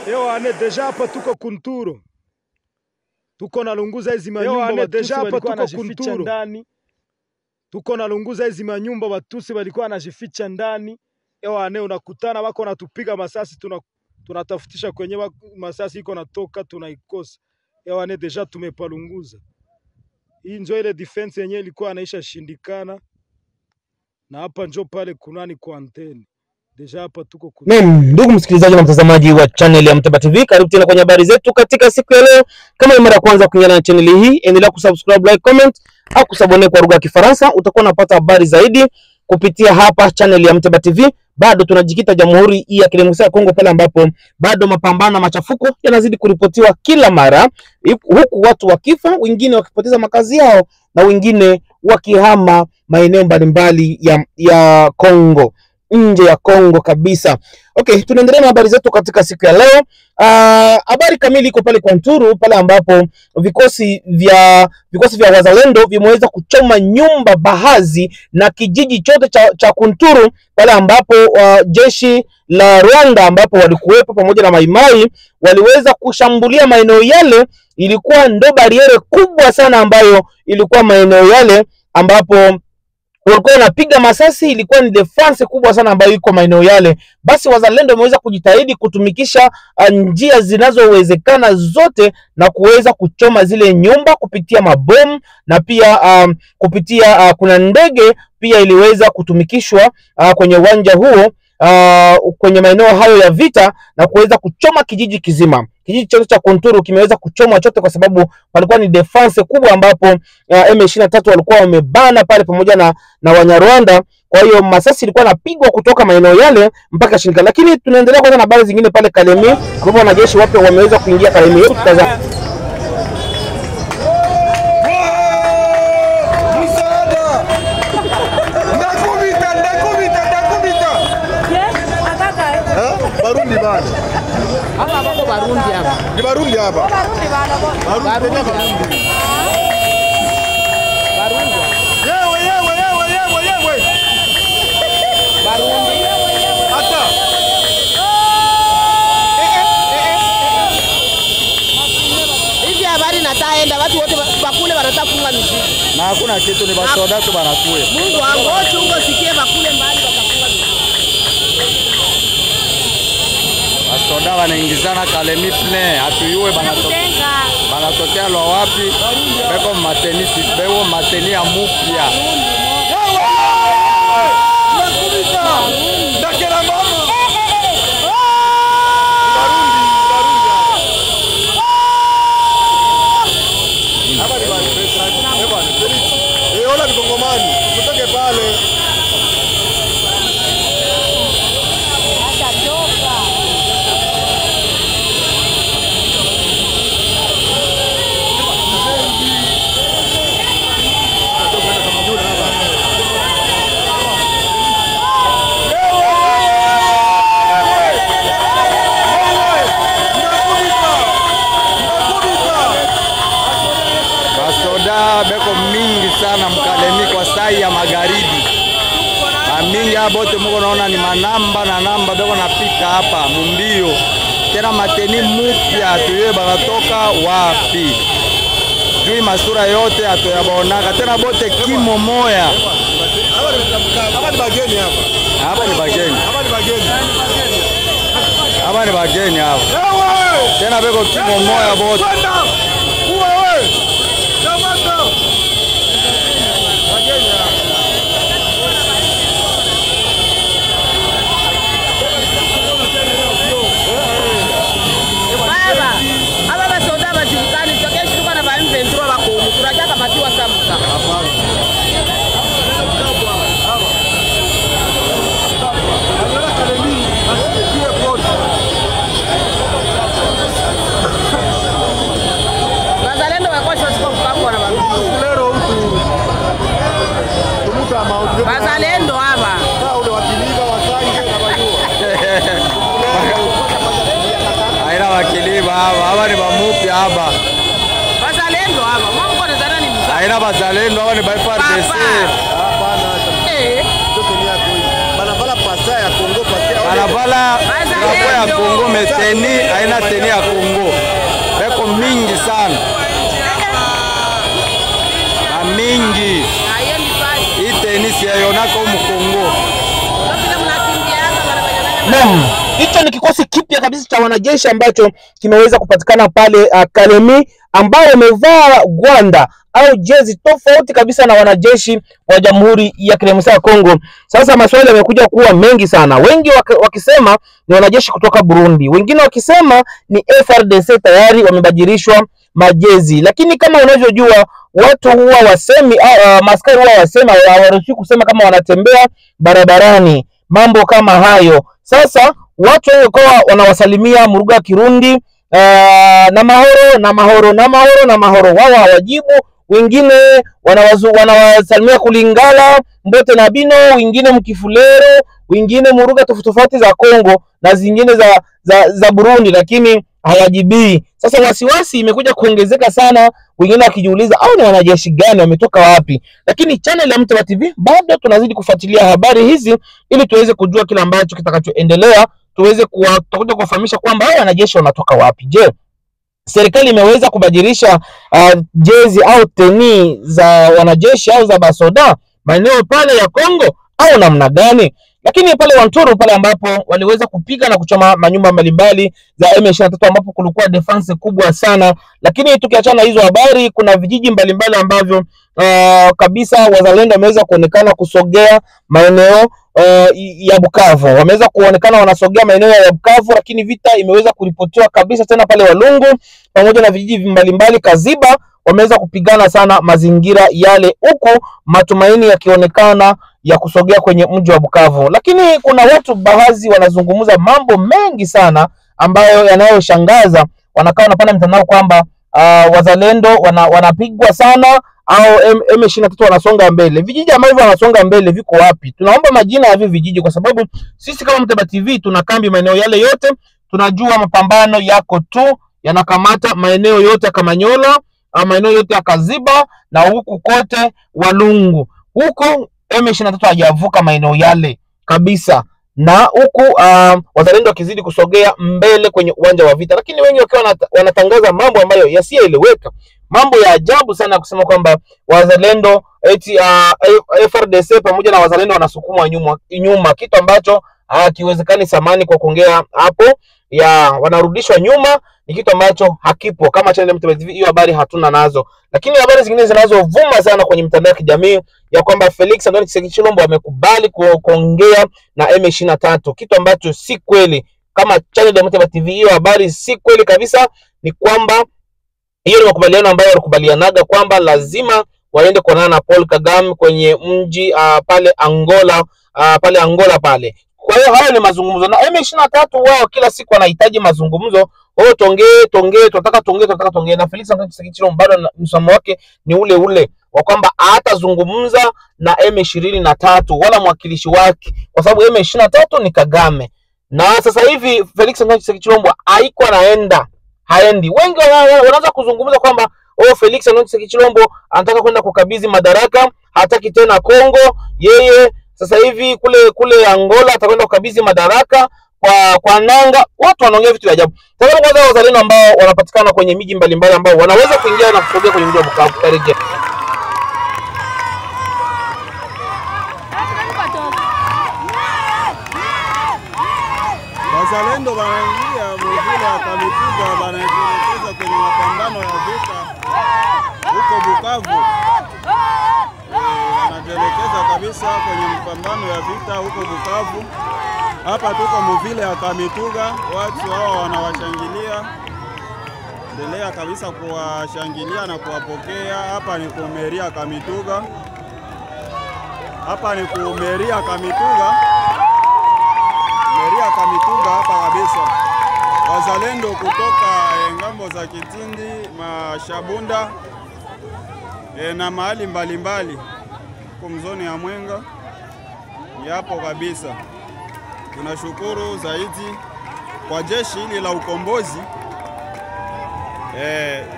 Ewane déjà hapa tuko Kunturo. Tuko nalunguza hizi manyumba Watusi walikuwa wanajificha ndani. Tuko nalunguza hizi manyumba Watusi walikuwa wanajificha ndani. Ewane unakutana wako natupiga masasi, tunatafutisha kwenye masasi iko natoka tunaikosa. Ewane déjà tumepalunguza. Hii njo ile defense yenyewe ilikuwa anaisha shindikana. Na hapa njo pale kunani kwa anteni. Déjà hapa tuko ndugu msikilizaji na mtazamaji wa channel ya Mteba TV, karibu tena kwenye habari zetu katika siku ya leo. Kama ni mara ya kwanza kuingia na channel hii, endelea kusubscribe, like, comment au kusabone kwa lugha ya Kifaransa. Utakuwa unapata habari zaidi kupitia hapa channel ya Mteba TV. Bado tunajikita Jamhuri ya Kidemokrasia ya Kongo pale ambapo bado mapambano na machafuko yanazidi kuripotiwa kila mara, huku watu wakifa, wengine wakipoteza makazi yao na wengine wakihama maeneo mbalimbali ya Kongo, nje ya Kongo kabisa. Okay, tunaendelea na habari zetu katika siku ya leo. Habari kamili iko pale kwa Nturu pale ambapo vikosi vya wazalendo vimeweza kuchoma nyumba bahazi na kijiji chote cha Kunturu pale ambapo jeshi la Rwanda ambapo walikuwepo pamoja na Maimai waliweza kushambulia maeneo yale. Ilikuwa ndo bariere kubwa sana ambayo ilikuwa maeneo yale ambapo walikuwa wanapiga masasi. Ilikuwa ni defense kubwa sana ambayo iko maeneo yale. Basi wazalendo wameweza kujitahidi kutumikisha njia zinazowezekana zote na kuweza kuchoma zile nyumba kupitia mabomu na pia kupitia kuna ndege pia iliweza kutumikishwa kwenye uwanja huo, kwenye maeneo hayo ya vita na kuweza kuchoma kijiji kizima. Kijiji chote cha Kunturu kimeweza kuchomwa chote kwa sababu palikuwa ni defense kubwa ambapo M23 walikuwa wamebana pale pamoja na Wanyarwanda. Kwa hiyo masasi ilikuwa napigwa kutoka maeneo yale mpaka Shinga. Lakini tunaendelea kwanza na habari zingine pale Kalemi ambapo wanajeshi wapya wameweza kuingia Kalemi. Tutazame. Barundi bana. Hapa bako Barundi hapa. Ni Barundi hapa. Barundi bana. Barundi. Barundi. Yewe yewe yewe yewe yewe. Barundi. Hata. Hivi habari nataenda watu wote bakule wanatafunga mizigo. Na hakuna kitu, ni basoda tu banakuya. Mungu wangu, chungo sikie bakule mbali watafunga mizigo. Basoda wanaingizana Kalemi plein, hatuyue banatokea lwa wapi? Beko mateni, beko mateni ya mupya. Beko mingi sana mkalemi kwa sai ya magharibi. Mingi abote muko naona ni manamba na namba beko napita hapa mumbio. Tena mateni mupya tuye banatoka wapi? Jui masura yote atoyabaonaka tena bote kimo moya. Hapa ni bageni hapa. Hapa ni bageni. Hapa ni bageni. Hapa ni bageni hapa. Tena beko kimo moya bote. Baba, aba basoda bajulikani, tukeshuka na ba M23 bakomu, tunataka batiwa samuka. Wazalendo wakosha siku mpango na bantu. Wazalendo hapa. Aina wakiliba hapa, hapa ni bamupi hapa. Wazalendo hapa. Mama kwa nani mzaa? Aina Haina bazalendo, hawa ni ba FARDC. Hapana. Banavala pasa ya Kongo parce Banavala drapeau ya Kongo mais tenue haina tenue ya Kongo. Beko mingi sana. Na mingi. Hii tenue si yonako mu Kongo. Naam, hicho ni kikosi kipya kabisa cha wanajeshi ambacho kimeweza kupatikana pale Kalemi, ambao wamevaa gwanda au jezi tofauti kabisa na wanajeshi wa Jamhuri ya Kidemokrasia ya Kongo. Sasa maswali yamekuja kuwa mengi sana, wengi wakisema ni wanajeshi kutoka Burundi, wengine wakisema ni FARDC tayari wamebadilishwa majezi. Lakini kama unavyojua watu huwa wasemi, maskari huwa wasema, hawaruhusiwi kusema kama wanatembea barabarani, mambo kama hayo. Sasa watu walikuwa wanawasalimia muruga Kirundi, na mahoro na mahoro na mahoro na mahoro, wao hawajibu. Wengine wanawasalimia kulingala mbote na bino, wengine mkifulero, wengine muruga tofauti tofauti za Kongo na zingine za Burundi, lakini hawajibii. Sasa wasiwasi imekuja kuongezeka sana, wengine wakijiuliza au ni wanajeshi gani, wametoka wapi? Lakini channel ya Mteba TV bado tunazidi kufuatilia habari hizi ili tuweze kujua kila ambacho kitakachoendelea, tuweze tutakuja kuwafahamisha kwamba hao wanajeshi wanatoka wapi. Je, serikali imeweza kubadilisha jezi au teni za wanajeshi au za basoda maeneo pale ya Kongo au namna gani? Lakini pale Wanturu pale ambapo waliweza kupiga na kuchoma manyumba mbalimbali za M23 ambapo kulikuwa defense kubwa sana. Lakini tukiachana hizo habari, kuna vijiji mbalimbali ambavyo kabisa wazalendo wameweza kuonekana kusogea maeneo ya Bukavu. Wameweza kuonekana wanasogea maeneo ya Bukavu, lakini vita imeweza kuripotiwa kabisa tena pale Walungu pamoja na vijiji mbalimbali Kaziba, wameweza kupigana sana mazingira yale, huku matumaini yakionekana ya kusogea kwenye mji wa Bukavu. Lakini kuna watu baadhi wanazungumza mambo mengi sana ambayo yanayoshangaza. Wanakaa wanapanda mtandao kwamba wazalendo wanapigwa sana au M23 wanasonga mbele. Vijiji ambavyo wanasonga mbele viko wapi? Tunaomba majina ya vijiji kwa sababu sisi kama Mteba TV tuna kambi maeneo yale yote, tunajua mapambano yako tu yanakamata maeneo yote ya Kamanyola, maeneo yote ya Kaziba na huku kote Walungu. Huko M23 hajavuka maeneo yale kabisa, na huku wazalendo wakizidi kusogea mbele kwenye uwanja wa vita, lakini wengi wakiwa wanatangaza mambo ambayo yasiyoeleweka, mambo ya ajabu sana, kusema kwamba wazalendo eti FARDC pamoja na wazalendo wanasukumwa nyuma, kitu ambacho hakiwezekani. Samani kwa kuongea hapo ya wanarudishwa nyuma ni kitu ambacho hakipo. Kama channel Mteba TV hiyo habari hatuna nazo. Lakini habari zingine zinazovuma sana kwenye mitandao ya kijamii ya kwamba Felix Antoine Tshisekedi Tshilombo amekubali kuongea na M23, kitu ambacho si kweli. Kama channel Mteba TV hiyo habari si kweli kabisa. Ni kwamba hiyo ni makubaliano ambayo walikubalianaga kwamba lazima waende kuonana na Paul Kagame kwenye mji pale Angola, pale Angola pale. Kwa hiyo hayo ni mazungumzo, na M23 wao kila siku wanahitaji mazungumzo. Wao tongee tongee, tunataka tongee, tunataka tongee. Na Felix Antoine Tshisekedi Tshilombo bado msimamo wake ni ule ule wa kwamba hatazungumza na M23 wala mwakilishi wake, kwa sababu M23 ni Kagame. Na sasa hivi Felix Antoine Tshisekedi Tshilombo haiko anaenda, haendi. Wengi wanaanza kuzungumza kwamba oh, Felix Antoine Tshisekedi Tshilombo anataka kwenda kukabidhi madaraka, hataki tena Kongo, yeye sasa hivi kule Angola atakwenda kukabidhi madaraka kwa Nanga. Watu wanaongea vitu vya ajabu. Sasa kwanza wazalendo ambao wanapatikana kwenye miji mbalimbali ambao wanaweza kuingia na kusogea kwenye mji wa Bukavu tarejea. Wazalendo wanaingia mvula Kamituga, wanajielekeza kwenye mapambano ya vita huko Bukavu. Wanajielekeza kabisa kwenye mapambano ya vita huko Bukavu. Hapa tuko muvile ya Kamituga, watu hawa wanawashangilia, endelea kabisa kuwashangilia na kuwapokea. Hapa ni kumeria Kamituga, hapa ni kumeria Kamituga, meria Kamituga hapa kabisa. Wazalendo kutoka ngambo za Kitindi, Mashabunda na mahali mbalimbali kumzoni ya Mwenga yapo kabisa. Tunashukuru zaidi kwa jeshi hili la ukombozi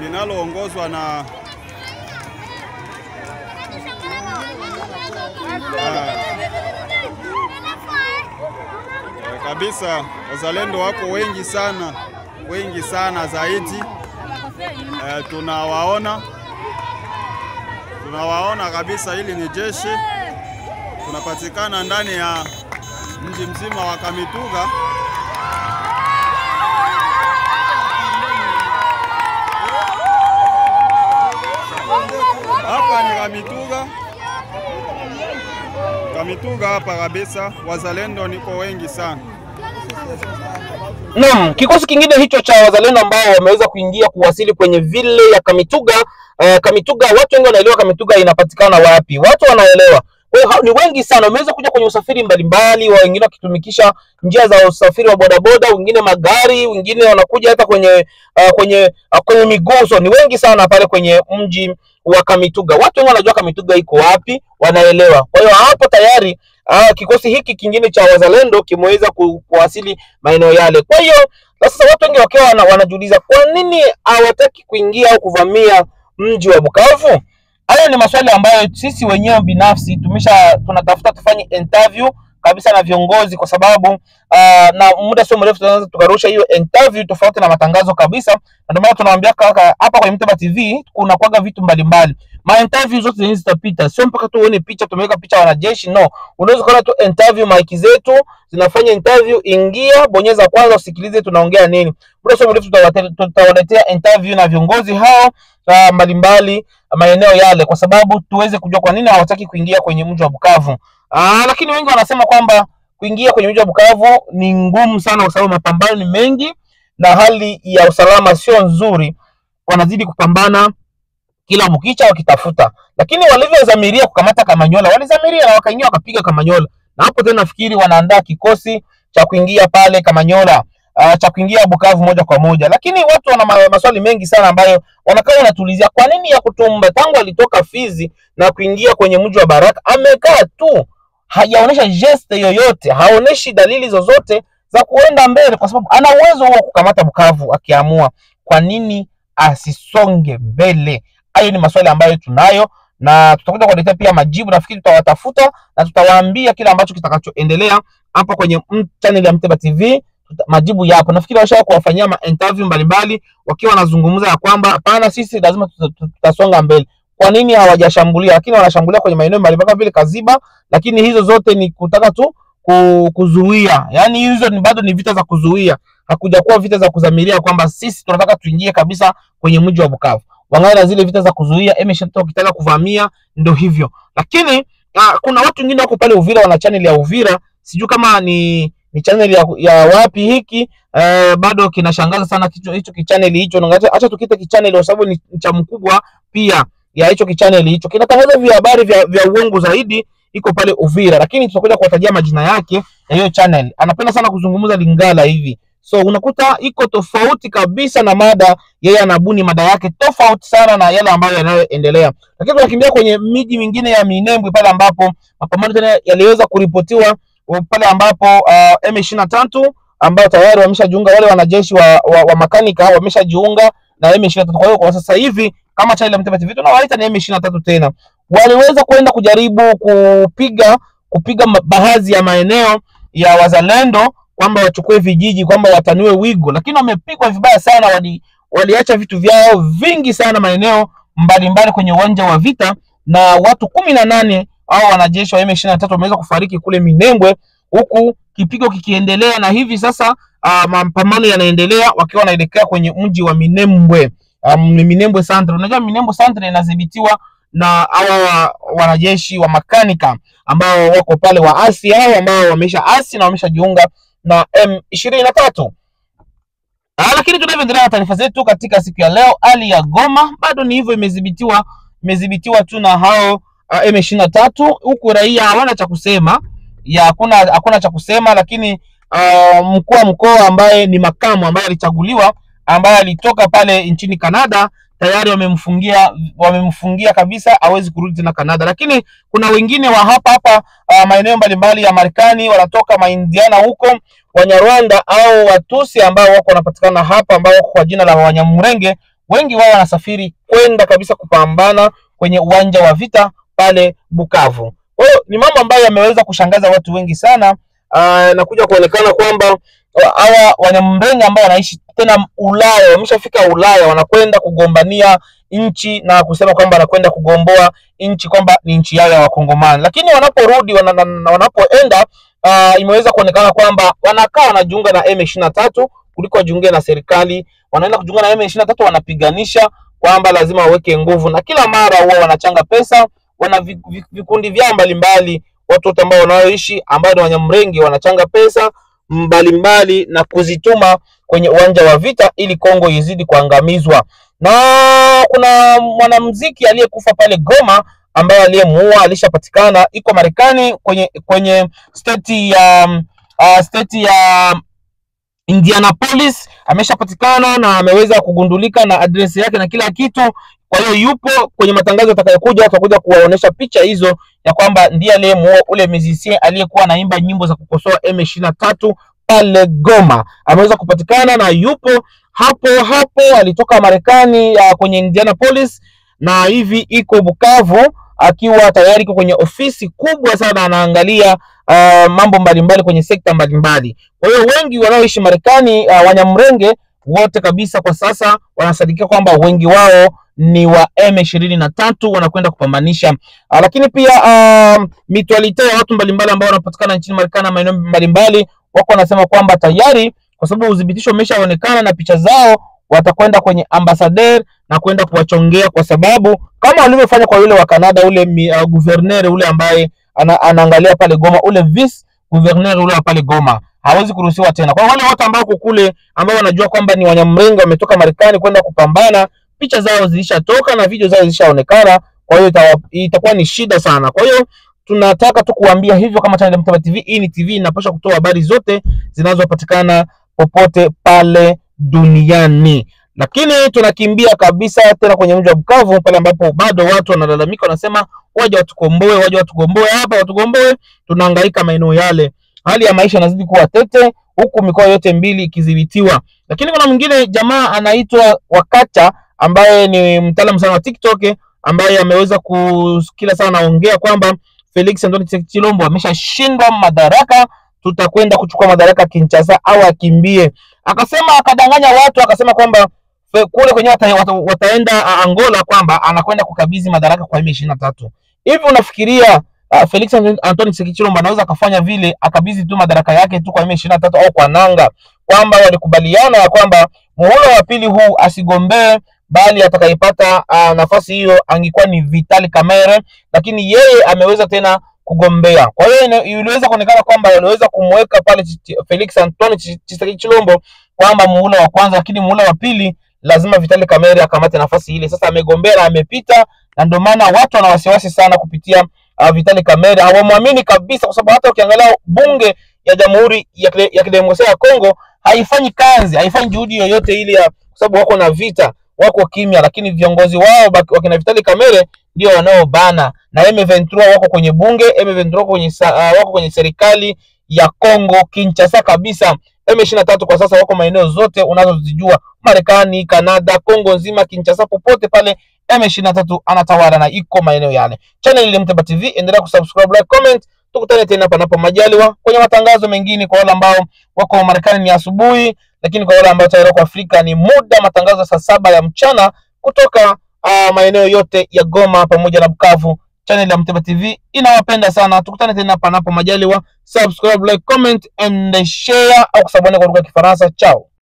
linaloongozwa na Kabisa wazalendo wako wengi sana, wengi sana zaidi. Tunawaona kabisa, hili ni jeshi. Tunapatikana ndani ya mji mzima wa Kamituga. Hapa ni Kamituga. Kamituga hapa kabisa, wazalendo niko wengi sana. Naam, kikosi kingine hicho cha wazalendo ambao wameweza kuingia kuwasili kwenye vile ya Kamituga. Kamituga, watu wengi wanaelewa Kamituga inapatikana wapi. Watu wanaelewa. Kwa hiyo ni wengi sana wameweza kuja kwenye usafiri mbalimbali, wengine wakitumikisha njia za usafiri wa bodaboda, wengine magari, wengine wanakuja hata kwenye kwenye miguu. So ni wengi sana pale kwenye mji wa Kamituga. Watu wengi wanajua Kamituga iko wapi, wanaelewa. Kwa hiyo hapo tayari kikosi hiki kingine cha wazalendo kimeweza kuwasili maeneo yale. Kwa hiyo sasa watu wengi wakiwa wanajiuliza kwa nini hawataki kuingia au kuvamia mji wa Bukavu. Haya ni maswali ambayo sisi wenyewe binafsi tunatafuta tufanye interview kabisa na viongozi, kwa sababu na muda sio mrefu tunaanza tukarusha hiyo interview tofauti na matangazo kabisa. Na ndio maana tunawaambia kaka, hapa kwenye Mteba TV kuna kwaga vitu mbalimbali. Ma interview zote zenyewe zitapita, sio mpaka tu uone picha tumeweka picha wanajeshi, no. Unaweza kuona tu interview, mic zetu zinafanya interview, ingia bonyeza kwanza usikilize tunaongea nini. Muda sio mrefu tutawaletea interview na viongozi hao mbalimbali maeneo yale, kwa sababu tuweze kujua kwa nini hawataki kuingia kwenye mji wa Bukavu. Lakini wengi wanasema kwamba kuingia kwenye mji wa Bukavu ni ngumu sana kwa sababu mapambano ni mengi na hali ya usalama sio nzuri. Wanazidi kupambana kila mkicha wakitafuta. Lakini walivyozamiria kukamata Kamanyola, walizamiria na wakaingia wakapiga Kamanyola. Na hapo tena nafikiri wanaandaa kikosi cha kuingia pale Kamanyola, cha kuingia Bukavu moja kwa moja. Lakini watu wana maswali mengi sana ambayo wanakaa wanatuulizia kwa nini Yakutumba tangu alitoka Fizi na kuingia kwenye mji wa Baraka amekaa tu, hajaonesha geste yoyote, haoneshi dalili zozote za kuenda mbele, kwa sababu ana uwezo huo kukamata Bukavu akiamua. Kwa nini asisonge mbele? Hayo ni maswali ambayo tunayo na tutakuja kuwaletea pia majibu. Nafikiri tutawatafuta na tutawaambia kila ambacho kitakachoendelea hapa kwenye channel ya Mteba TV. Majibu yapo. Nafikiri washawahi kuwafanyia ma interview mbalimbali wakiwa wanazungumza ya kwamba hapana, sisi lazima tutasonga mbele. Kwa nini hawajashambulia? Lakini wanashambulia kwenye maeneo mbalimbali kama vile Kaziba, lakini hizo zote ni kutaka tu kuzuia. Yaani hizo ni bado ni vita za kuzuia. Hakuja kuwa vita za kuzamiria kwamba sisi tunataka tuingie kabisa kwenye mji wa Bukavu. Wangalia zile vita za kuzuia, M23 wakitaka kuvamia ndio hivyo. Lakini kuna watu wengine wako pale Uvira, wana channel ya Uvira, sijui kama ni channel ya wapi hiki, bado kinashangaza sana hicho kichannel hicho. Acha tukite kichannel kwa sababu ni cha mkubwa pia ya hicho kichannel hicho. Kinatangaza vya habari vya uongo zaidi, iko pale Uvira, lakini tutakuja kuwatajia majina yake ya hiyo channel. Anapenda sana kuzungumza Lingala hivi. So unakuta iko tofauti kabisa na mada, yeye anabuni mada yake tofauti sana na yale ambayo yanayoendelea. Lakini tunakimbia kwenye miji mingine ya Minembwe pale ambapo mapambano tena yaliweza kuripotiwa, pale ambapo M23 ambao tayari wameshajiunga, wale wanajeshi wa makanika wameshajiunga na M23. Kwa hiyo kwa sasa hivi kama channel ya Mteba TV tunawaita ni M23 tena. Waliweza kwenda kujaribu kupiga baadhi ya maeneo ya wazalendo kwamba wachukue vijiji, kwamba watanue wigo, lakini wamepigwa vibaya sana. Waliacha vitu vyao vingi sana maeneo mbalimbali kwenye uwanja wa vita, na watu 18 au wanajeshi wa M23 wameweza kufariki kule Minembwe, huku kipigo kikiendelea. Na hivi sasa mapambano yanaendelea wakiwa wanaelekea kwenye mji wa Minembwe, Minembwe Centre. Unajua Minembwe Centre inadhibitiwa na hawa wanajeshi wa makanika ambao wako pale, waasi hao ambao wamesha asi na wameshajiunga na M23. Lakini tunavyoendelea na taarifa zetu katika siku ya leo, hali ya Goma bado ni hivyo, imedhibitiwa tu na hao M23, huku raia hawana cha kusema, ya hakuna cha kusema. Lakini mkuu wa mkoa ambaye ni makamu ambaye alichaguliwa, ambaye alitoka pale nchini Canada, tayari wamemfungia kabisa, hawezi kurudi tena Canada. Lakini kuna wengine wa hapa hapa maeneo mbalimbali ya Marekani, wanatoka Maindiana huko, Wanyarwanda au Watusi ambao wako wanapatikana hapa, ambao wako kwa jina la Wanyamurenge, wengi wao wanasafiri kwenda kabisa kupambana kwenye uwanja wa vita pale Bukavu. Kwa hiyo ni mambo ambayo yameweza kushangaza watu wengi sana. Na kuja kuonekana kwamba hawa Wanyamulenge ambao wanaishi tena Ulaya, wameshafika Ulaya, wanakwenda kugombania nchi na kusema kwamba wanakwenda kugomboa nchi kwamba ni nchi yao ya Wakongomani, lakini wanaporudi wanapoenda imeweza kuonekana kwamba wanakaa wanajiunga na M23 kuliko wajiunge na serikali. Wanaenda kujiunga na M23, wanapiganisha kwamba lazima waweke nguvu, na kila mara huwa wanachanga pesa, wana vikundi vyao mbalimbali, watu wote ambao wanaoishi ambao ni Wanyamulenge wanachanga pesa mbalimbali na kuzituma kwenye uwanja wa vita ili Kongo izidi kuangamizwa. Na kuna mwanamuziki aliyekufa pale Goma ambaye aliyemuua alishapatikana, iko Marekani kwenye state ya Indianapolis, ameshapatikana na ameweza kugundulika na address yake na kila kitu. Kwa hiyo yupo kwenye matangazo atakayokuja, atakuja kuwaonesha picha hizo ya kwamba ndiye aliyemuua ule musicien aliyekuwa anaimba nyimbo za kukosoa M23 pale Goma. Ameweza kupatikana na yupo hapo hapo, alitoka Marekani kwenye Indianapolis na hivi iko Bukavu akiwa tayari iko kwenye ofisi kubwa sana, anaangalia mambo mbalimbali kwenye sekta mbalimbali. Kwa hiyo wengi wanaoishi Marekani, Wanyamulenge wote kabisa kwa sasa wanasadikia kwamba wengi wao ni wa M23 wanakwenda kupambanisha. Lakini pia mitualite ya watu mbalimbali ambao wanapatikana nchini Marekani na maeneo mbalimbali wako wanasema kwamba tayari kwa sababu udhibitisho umeshaonekana na picha zao, watakwenda kwenye ambassadeur na kwenda kuwachongea, kwa sababu kama walivyofanya kwa yule wa Canada, ule gouverneur ule ambaye anaangalia pale Goma, ule vice gouverneur ule wa pale Goma hawezi kuruhusiwa tena. Kwa wale wote ambao kule ambao wanajua kwamba ni Wanyamulenge wametoka Marekani kwenda kupambana, picha zao zilishatoka na video zao zilishaonekana. Kwa hiyo itakuwa ni shida sana. Kwa hiyo tunataka tu kuambia hivyo kama channel ya Mteba TV, hii ni TV inapaswa kutoa habari zote zinazopatikana popote pale duniani. Lakini tunakimbia kabisa tena kwenye mji wa Bukavu pale ambapo bado watu wanalalamika, wanasema waje watukomboe, waje watukomboe hapa, watukomboe. Tunahangaika maeneo yale, hali ya maisha inazidi kuwa tete huku mikoa yote mbili ikidhibitiwa. Lakini kuna mwingine jamaa anaitwa Wakacha ambaye ni mtaalamu sana wa TikTok, ambaye ameweza kila sana anaongea kwamba Felix Antoine Tshisekedi Tshilombo ameshashindwa madaraka, tutakwenda kuchukua madaraka Kinshasa au akimbie. Akasema, akadanganya watu, akasema kwamba kule kwenye wataenda Angola kwamba anakwenda kukabidhi madaraka kwa M23. Hivi unafikiria Felix Antoine Tshisekedi Tshilombo anaweza akafanya vile, akabidhi tu madaraka yake tu kwa M23 au kwa Nanga, kwamba walikubaliana ya kwamba muhula wa pili huu asigombee, bali atakayepata nafasi hiyo angekuwa ni Vital Kamerhe, lakini yeye ameweza tena kugombea. Kwa hiyo iliweza kuonekana kwamba waliweza kumweka pale Felix Antoine Tshisekedi Tshilombo kwamba muhula wa kwanza, lakini muhula wa pili lazima Vital Kamerhe akamate nafasi ile. Sasa amegombea na amepita, na ndio maana watu wana wasiwasi sana kupitia Vital Kamerhe, hawamwamini kabisa, kwa sababu hata ukiangalia bunge ya Jamhuri ya Kidemokrasia ya Kongo haifanyi kazi, haifanyi juhudi yoyote ile, kwa sababu wako na vita, wako kimya, lakini viongozi wao wakina Vital Kamerhe ndio wanaobana, na M23 wako kwenye bunge, M23 wako kwenye serikali ya Kongo Kinshasa kabisa. M23 kwa sasa wako maeneo zote unazozijua, Marekani, Kanada, Kongo nzima, Kinshasa, popote pale M23 anatawala na iko maeneo yale. Channel ya Mteba TV, endelea kusubscribe, like, comment. Tukutane tena panapo majaliwa kwenye matangazo mengine. Kwa wale ambao wako Marekani ni asubuhi, lakini kwa wale ambao tayari wako Afrika ni muda matangazo saa 7 ya mchana kutoka maeneo yote ya Goma pamoja na Bukavu. Channel ya Mteba TV inawapenda sana. Tukutane tena panapo majaliwa. Subscribe, like, comment and share, au kusabone kwa lugha ya Kifaransa. Ciao.